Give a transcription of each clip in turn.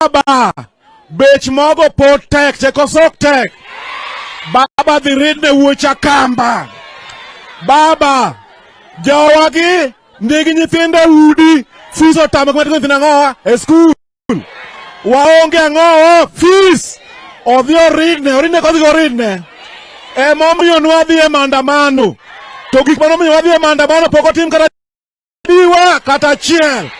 Baba, bech mogo pod tek, tek koso ok tek? Baba dhi ridne wuocha kamba. Baba, jowagi nigi nyithindo e udi, fees otamo kuma tero nyithindo ang'owa e skul. Waonge ang'owa fees. Odhi oridne, oridne kodhi oridne. Emomiyo nwadhi e maandamano. To gik manomiyo wadhi e maandamano pok otim kata diwa kata achiel.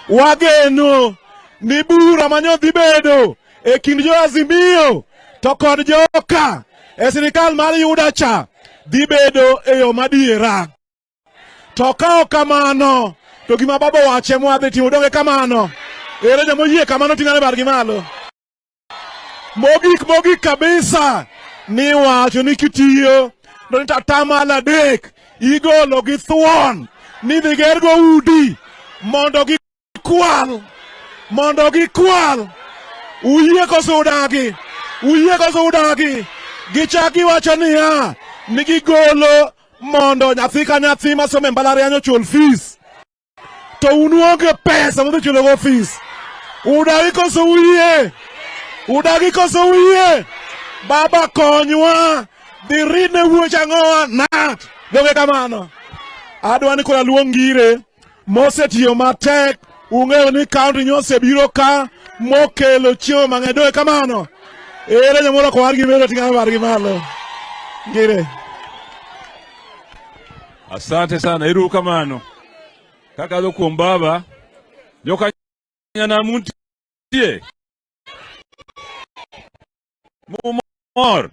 Wageno ni bura manyo dhi bedo e kind jo Azimio to kod joka e sirikal mar Yuda cha dhi bedo e yo madiera. To ka ok kamano, to gima baba owacho ema wadhi timo, donge kamano? Ere joma oyie kamano ting'ane bargi malo. Mogik mogik kabisa ni wacho ni kitiyo to ni atamalo 3 igolo gi thuon ni dhi gergo udi mondo gikwal mondo gikwal. Uyie koso udagi? Uyie koso udagi? Gichak giwacho niya ni gigolo mondo nyathi ka nyathi masomo e mbalariany ochul fees. To un uonge pesa modhi chulogo fees. Udagi koso uyie? Udagi koso uyie? Baba konywa, dhi ridne wuoch ang'owa nat. Donge kamano? Adwa ni koro aluong Ngire mosetiyo matek. Ung'eyo ni kaunti nyosebiro ka mokelo chiemo mang'eny. Donge kamano? Ere jomoro kowar gi melo ting'o bargi malo. Ngire. Asante sana, erokamano. Kakadho kuom baba, joka nyanam untie. Mumor.